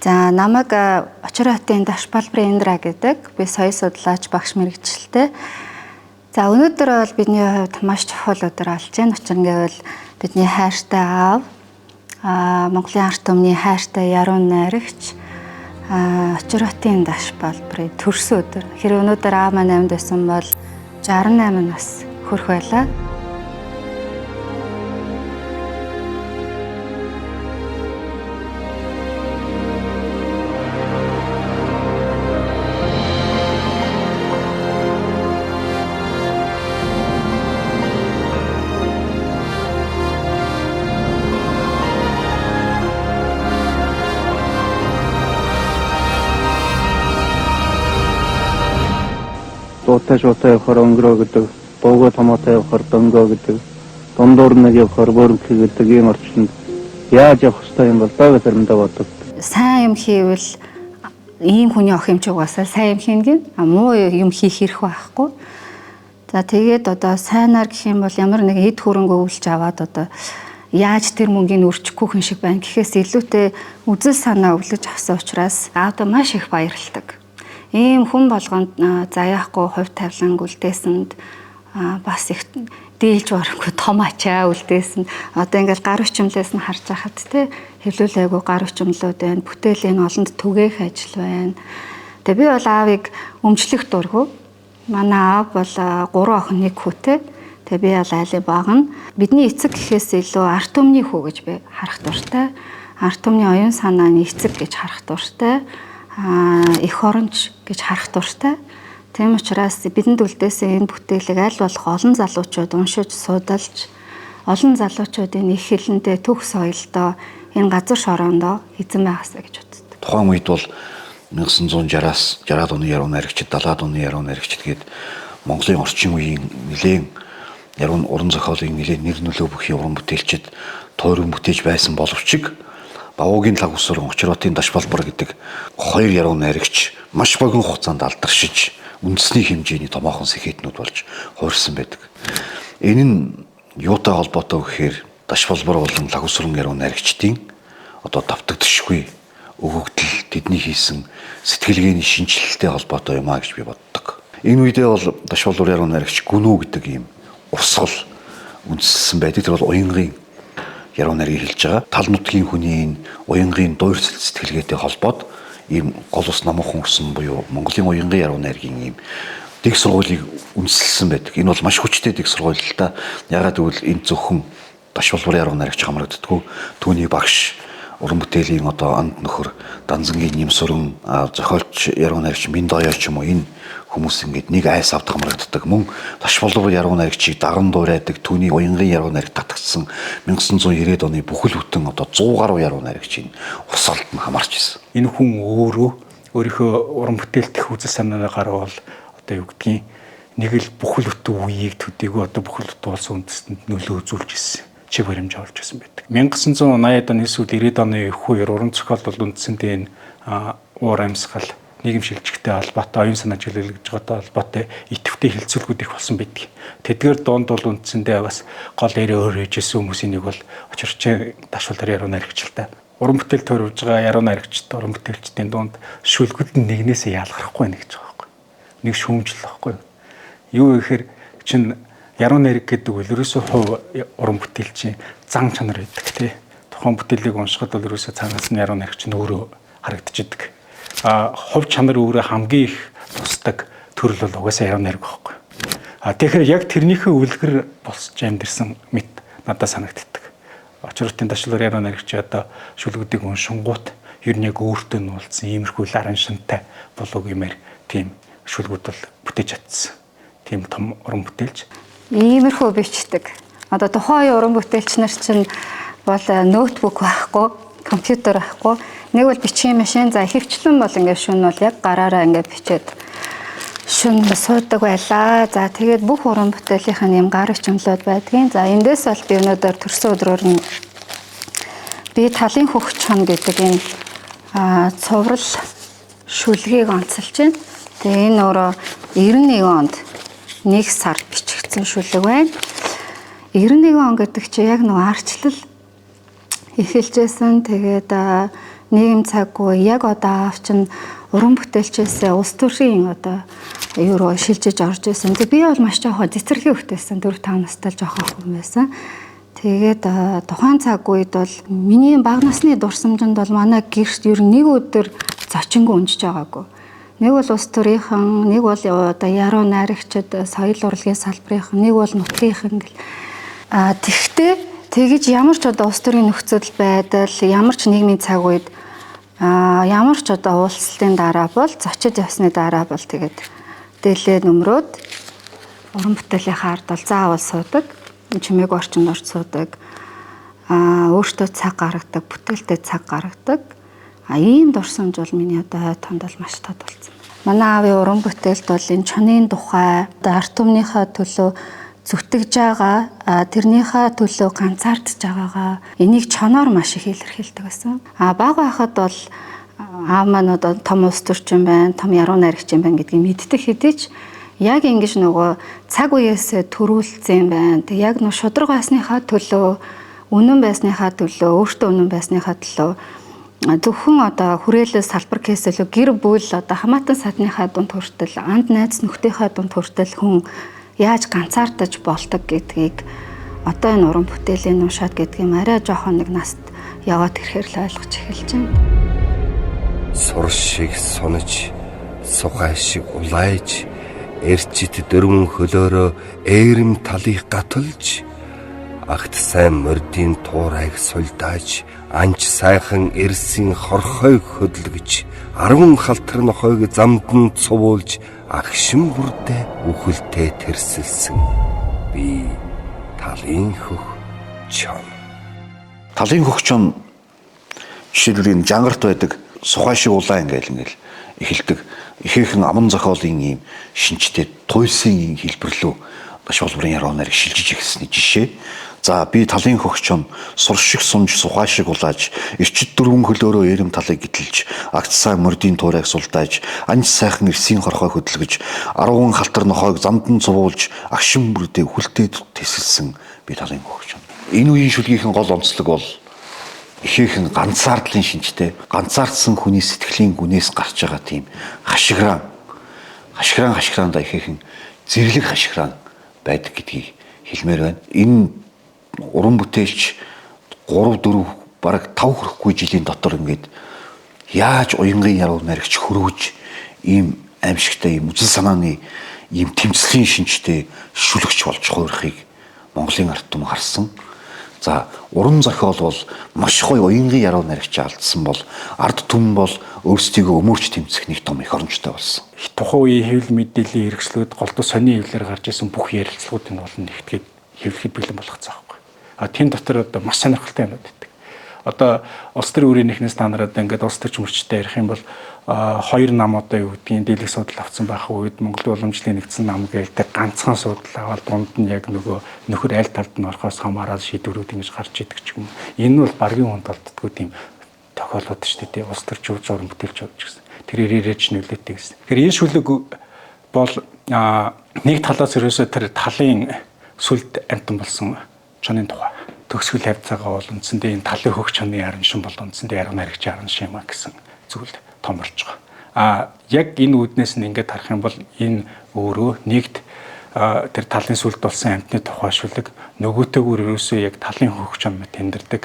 За намайг Очир хотын Дашбалбарын Индра гэдэг. Би соёл судлаач, багш мэргэжилтэй. За өнөөдөр бол бидний хувьд маш чухал өдөр болж байна. Учир нь гэвэл бидний хайртай аав, Монголын ард түмний хайртай яруу найрагч Очир хотын Дашбалбарын төрсөн өдөр. Хэрвээ өнөөдөр аав маань амьд байсан бол 68 нас хүрэх байлаа. Дуутай шуутай явахаар өнгөрөө гэдэг, дуугаа томоотой явахаар дөнгөө гэдэг, дундуур нэг явахаар бөөрөнхий гэдэг ийм орчинд яаж явах ёстой юм бол даа гэж заримдаа боддог. Сайн юм хийвэл ийм хүний ох юм ч угаасаа сайн юм хийнэ гин. А муу юм хийх хэрэг байхгүй. За тэгээд одоо сайнаар гэх юм бол ямар нэг эд хөрөнгө өвлж аваад одоо яаж тэр мөнгийг өрчихгүй хүн шиг байна гэхээс илүүтэй үзэл санаа өвлөж авсан учраас аавдаа маш их баярлалдаг. Ийм хүн болгонд заяахгүй хувь тавилан үлдээсэнд бас их дийлж барахгүй том ачаа үлдээсэн. Одоо ингээл гар өчмлээс нь харж байхад те хэвлүүлээгүй гар өчмлүүд байна. Бүтээлийн олонд түгээх ажил байна. Тэгээ би бол аавыг өмчлөх дургу. Манай аав бол 3 охин нэг хүүтэй. Тэгээ би бол айлын баг нь. Бидний эцэг гэхээс илүү ард түмний хүү гэж би харах дуртай. Ард түмний оюун санааны эцэг гэж харах дуртай. Эх оронч гэж харах дуртай. Тийм учраас бидэнд үлдээсэн энэ бүтээлийг аль болох олон залуучууд уншиж, судалж, олон залуучуудын их хэлэндээ төгс соёлдоо энэ газар шороондоо эзэн байгаасаа гэж боддог. Тухайн үед бол 1960-аас 60-аад оны яруу найрагчид, 70-аад оны яруу найрагчид гээд Монголын орчин үеийн нэлээд яруу уран зохиолын нэлээд нэр нөлөө бүхий уран бүтээлчид тойрон бүтээж байсан боловч Бавуугийн лаг усрын Очир хотын Дашбалбар гэдэг хоёр яруу найрагч маш богино хугацаанд алдаршиж үндэсний хэмжээний томоохон сэхэтнүүд болж хуурсан байдаг. Энэ нь юутай холбоотой гэхээр Дашбалбар болон лаг усрын яруу найрагчдын одоо давтагдшгүй өгөгдөл, тэдний хийсэн сэтгэлгээний шинжилэлтэй холбоотой юм а гэж би боддог. Энэ үедээ бол Дашбалбар яруу найрагч Гүнүү гэдэг ийм урсгал үндэслэсэн байдаг. Тэр бол уянгийн яруу найргийг хэлж байгаа. Тал нутгийн хүний энэ уянгийн дуурьцэл сэтгэлгээтэй холбоод ийм гол ус номхон урсан буюу Монголын уянгийн яруу найргийн ийм дэг сургуулийг үндэслэсэн байдаг. Энэ бол маш хүчтэй дэг сургууль л та. Ягаад гэвэл энэ зөвхөн Дашбалбар яруу найрагч хамрагддаггүй. Түүний багш уран бүтээлийн одоо анд нөхөр Данзангийн Нэмсүрэн, зохиолч яруу найрагч Миндоёо ч юм уу энэ хүмүүс ингээд нэг айс авд хамрагддаг. Мөн Дашбалбар яруу найрагчийг даран дуурайдаг, түүний уянгийн яруу найраг татагдсан 1990-ад оны бүхэл бүтэн одоо 100 гаруй яруу найрагчийн урсгалд нь хамаарч ирсэн. Энэ хүн өөрөө өөрийнхөө уран бүтээлт үзэл санааны гаруй бол одоо юу гэдгийг нэг л бүхэл бүтэн үеийг төдийгүй одоо бүхэл бүтэн улс үндэстэнд нөлөө үзүүлж ирсэн. Чиг баримж олж ирсэн байдаг. 1980-ад оны сүүл 90-ад оны их үеэр уран зохиол бол үндсэндээ энэ уур амьсгал нийгэм шилжихтэй холбоотой, оюун санаа чиглэл гэж байгаатай холбоотой идэвхтэй хилцүүлгүүд их болсон байдаг. Тэдгээр дунд бол үндсэндээ бас гол яриа өөр хийжсэн хүмүүсийн нэг бол Очирчин Дашбалбар яруу найрагч л та. Уран бүтээл төрөвж байгаа яруу найрагчд, уран бүтээлчдийн дунд шүлгүүд нь нэгнээсээ ялгархгүй байна гэж байгаа байхгүй. Нэг шүүмжил байхгүй. Юу гэхээр чин яруу найраг гэдэг үл ерөөсөө хувь уран бүтээлчийн зан чанар байдаг тий. Тухайн бүтээлийг уншихад бол ерөөсөө цаанаас нь яруу найрагч нь өөрөө харагдчихэдэг. Хувь чанар өөрөө хамгийн их тусдаг төрөл бол угаасаа яруу найраг байхгүй. Тэгэхээр яг тэрнийхээ үлгэр босч амьдэрсэн мэт надад санагддаг. Очир хотын Дашбалбар яруу найрагч одоо шүлгүүдийг уншингуут ер нь яг өөртөө нуулдсан иймэрхүү ларан шинтэй болов гэмээр тийм шүлгүүд бол бүтээж чадсан. Тийм том уран бүтээлч. Иймэрхүү бичдэг. Одоо тухайн үеийн уран бүтээлч нар чинь бол ноутбук байхгүй, компьютер байхгүй. Нэг бол бичгийн машин, за хөвчлэн бол ингээд шүн бол яг гараараа ингээд бичээд шүн суудаг байлаа. За тэгээд бүх уран бүтээлийнх нь юм гар өчмлүүд байдгийн. За эндээс бол би өнөөдөр төрсөн өдрөөр нь би талын хөгч хон гэдэг энэ цуврал шүлгийг онцолж байна. Тэгээ энэ өөрөө 91 онд 1 сард бичигдсэн шүлэг байна. 91 он гэдэг чинь яг нөгөө арчлал эхэлжсэн. Тэгээд Нийгэм цаггүй яг одоо аав чинь уран бүтээлчээс улс төрийн одоо юу руу шилжиж орж исэн. Тэг би бол маш жоохон цэцэрлэгийн хүүхэд байсан. 4-5 настай л жоохон хүн байсан. Тэгээд тухайн цаг үед бол миний бага насны дурсамжинд бол манай гэрт ер нь нэг өдөр зочингүй унжиж байгаагүй. Нэг бол улс төрийнхэн, нэг бол одоо яруу найрагчид, соёл урлагийн салбарынхан, нэг бол нутгийнхан гэл. Тэгтээ тэгэж ямар ч одоо улс төрийн нөхцөл байдал, ямар ч нийгмийн цаг үед ямар ч одоо уулзалтын дараа бол зочид явсны дараа бол тэгээд дээлээ нөмрөөд уран бүтээлийнхаа ард бол заавал суудаг, чимээг орчинд орж суудаг, өөртөө цаг гаргадаг, бүтээлтэй цаг гаргадаг. Ийм дурсамж бол миний одоо хойд тонд бол маш тод болсон. Манай аавын уран бүтээлд бол энэ чонын тухай, одоо ард түмнийхээ төлөө зүтгэж байгаа, тэрнийхээ төлөө ганцаардж байгаагаа энийг чоноор маш их илэрхийлдэг байсан. Бага байхад бол аав маань одоо том улс төрчин байна, том яруу найрагч юм байна гэдгийг мэддэг хэдий ч яг ингэж нөгөө цаг үеэсээ төрүүлсэн байна. Тэг яг нөгөө шударга байсныхаа төлөө, үнэн байсныхаа төлөө, өөртөө үнэн байсныхаа төлөө зөвхөн одоо хүрээлэл салбар кейсэлөө гэр бүл одоо хамаатан садныхаа дунд хүртэл анд найз нөхдийнхээ дунд хүртэл хүн яаж ганцаардаж болдог гэдгийг одоо энэ уран бүтээлийн уншаад гэдгийг арай жоохон нэг наст яваад ирэхээр л ойлгож эхэлж байна. Сур шиг сунаж, сухай шиг улайж, эрчит дөрвөн хөлөөрөө ээрэм талыг гаталж, агт сайн мордын туурайг сулдааж, анч сайхан эрсийн хорхойг хөдөлгөж, 10 халтар нохойг замд нь цувуулж, агшин бүрдээ үхэлтэй тэрсэлсэн. Би талын хөх чон. Талын хөх чон жишээлбэл энэ жангарт байдаг сухай шиг улаан ингээл эхэлдэг. Ихээхэн аман зохиолын ийм шинжтэй туйлсын ийм хэлбэрлүү Даш болборын яруу найраг шилжиж эхэлсний жишээ. За би талын хөгчөн сур шиг сунж сухай шиг улааж эрчид дөрвөн хөлөөрөө эрэм талыг гитэлж агцсаа мордын туурайг сулдааж анж сайхан эрсийн хорхой хөдөлгөж 10 халтар нохойг замд нь цувуулж агшин бүрдээ хүлтэй тэсэлсэн би талын хөгчөн. Энэ үеийн шүлгийнхэн гол онцлог бол ихээхэн ганцаардлын шинжтэй ганцаардсан хүний сэтгэлийн гүнээс гарч байгаа тийм хашгираан хашгираанда ихээхэн зэрлэг хашгираан байдаг гэдгийг хэлмээр байна. Энэ уран бүтээлч 3 4 бараг 5 хүрэхгүй жилийн дотор ингээд яаж уянгийн яруу найрагч хөрвөж ийм аимшигтай ийм үзэл санааны ийм тэмцлийн шинжтэй шүлэгч болж хуурахыг Монголын ард түмэн харсан. За уран зохиол бол маш гоё уянгийн яруу найрагч алдсан бол ард түмэн бол өөрсдийгөө өмөрч тэмцэх нэг том их орончтой болсон. Тухайн үеийн хэвлэл мэдээллийн хэрэгслүүд голдуу сони хэвлэлээр гарч исэн бүх ярилцлагуудын бол нэгтгээд хэвлэхэд бэлэн болгоцсон байхгүй. А тэн дотор одоо маш сонирхолтой юмнууд байдаг. Одоо улс төр үрийнэхнээс та нар одоо ингээд улс төрч мөрчтэй ярих юм бол хоёр нам одоо юу гэдгийг дийлэх судал авсан байх үед Монголын уламжлалын нэгдсэн нам гэлтэй ганцхан судал аваад дунд нь яг нөгөө нөхөр аль талд нь орохоос хамаарал шийдвэрүүд ингэж гарч идэг ч юм. Энэ бол баргийн хүнд болддгоо тийм тохиолдод шүү дээ. Улс төрч уран бүтээлч болж гэсэн. Тэр ирээч нөлөөтэй гэсэн. Тэгэхээр энэ шүлэг бол нэг талаас ерөөсөө тэр талын сүлд амтан болсон чонын тухай. Төгсгөл хавцаагаа бол үндсэндээ энэ талын хөх чонын араншин бол үндсэндээ яруу найрагч араншин юм а гэсэн зүйл томорч байгаа. А яг энэ үүднээс нь ингээд харах юм бол энэ өөрөө нэгт тэр талын сүлд болсон амтны тухай шүлэг, нөгөөтэйгүр ерөөсөө яг талын хөх чон мэт тендэрдэг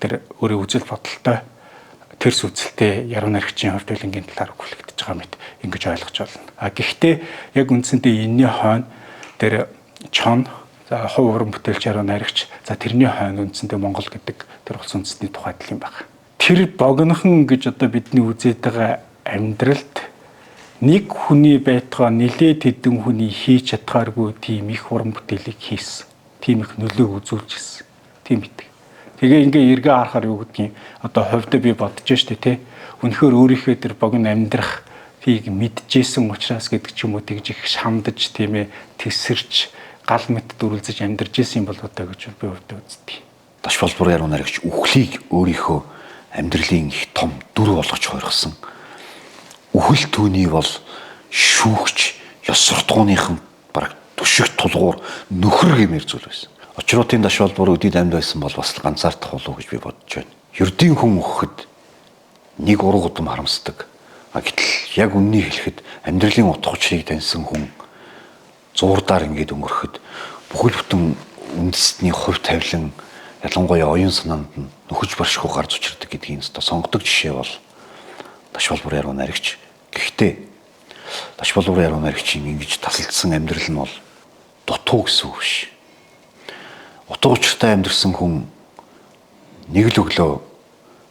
тэр өөрөө үзэл бодолтой тэрс үзэлтэй яруу найрагчийн хувьд төлөнгийн талаар өгүүлэгдэж байгаа мэт ингэж ойлгож байна. А гэхдээ яг үндсэндээ энэний хойно тэр чон, за хувь уран бүтээлч яруу найрагч, за тэрний хойно үндсэндээ Монгол гэдэг тэр улс үндэстний тухай л юм байна. Тэр богинохон гэж одоо бидний үзээд байгаа амьдралд нэг хүний байтугай нилээд хэдэн хүний хийж чадхааргүй тийм их уран бүтээлийг хийсэн. Тийм их нөлөөг үзүүлж ирсэн. Тийм бидэг. Тэгээ ингээ эргээ харахаар юу гэдгийг одоо хувьдаа би бодож штэ тий. Үнэхээр өөрийнхөө тэр богино амьдрах тийг мэдчихсэн учраас гэдэг ч юм уу тэгж их шамдаж тийм тэсэрч гал мэт дүрлзэж амьдарч исэн юм бол одоо гэж би хувьдаа үздэг. Даш болбор яруу найрагч үхлийг өөрийнхөө амьдралын их том дүр болгож хуурсан. Үхэл түүний бол шүүгч ёс суртахууныхан бараг түшиг тулгуур нөхөр гэмээр зүйл байсан. Очротын даш болбор өдийд амьд байсан бол бас ганцаардах болов гэж би бодож байна. Ердийн хүн өгөхөд нэг ураг удам харамсдаг. А гэтэл яг үннийг хэлэхэд амьдралын утга учирыг таньсан хүн зуурдаар ингээд өнгөрөхөд бүхэл бүтэн үндэстний хувь тавилан ялангуяа оюун санаанд нь нөхөж баршгүй гарч учирдаг гэдгийг өстой сонгодог жишээ бол Ташбалбар яруу найрагч. Гэхдээ Ташбалбар яруу найрагчийн ингэж тасалдсан амьдрал нь бол дутуу гэсэн үг биш. Утга учиртай амьдрсан хүн нэг л өглөө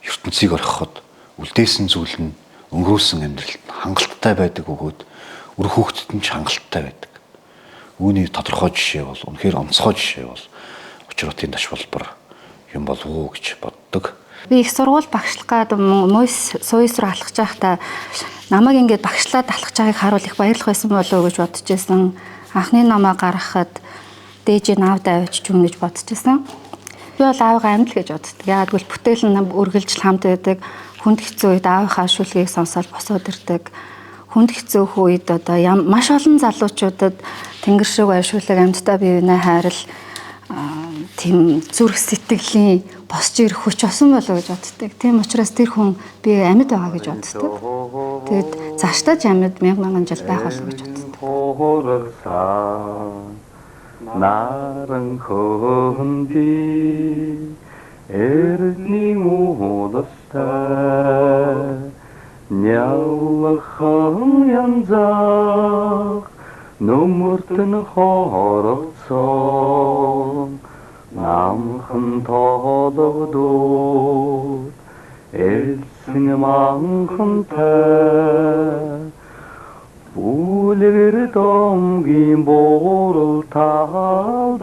ертөнцийг орхиход үлдээсэн зүйл нь өнгөрүүлсэн амьдралд хангалттай байдаг бөгөөд үр хүүхдэд нь ч хангалттай байдаг. Үүний тодорхой жишээ бол үнэхээр онцгой жишээ бол Учир хотын Ташбалбар юм болов уу гэж боддог. Би их сургууль багшлах гад мөс суйс руу алхаж байхдаа намайг ингээд багшлаад алхаж байгааг харуул их баярлах байсан болов уу гэж бодож байсан. Анхны номоо гаргахад дээжээ наавд авчиж юм гэж бодож байсан. Би бол аавыгаа амьд л гэж боддог. Яагаад гэвэл бүтээл нь үргэлжил хамт байдаг. Хүнд хэцүү үед аавынхаа шүлгийг сонсоод босоод ирдэг. Хүнд хэцүү үед одоо маш олон залуучуудад тэнгэр шиг байшуулаг амьдтай бие биенээ хайрал тийм зүрх сэтгэлийн босч ирэх хүч осон болов гэж боддог. Тийм учраас тэр хүн би амьд байгаа гэж боддог. Тэгээд цаашдаа ч амьд мянган мянган жил байх болов гэж боддог. Наран хөнди эрдний ууластай нялхан янзах нүмертэн хорогцсон намхан тоологдууд элсэн манхантай бүлгэр домгийн буурал талдаа.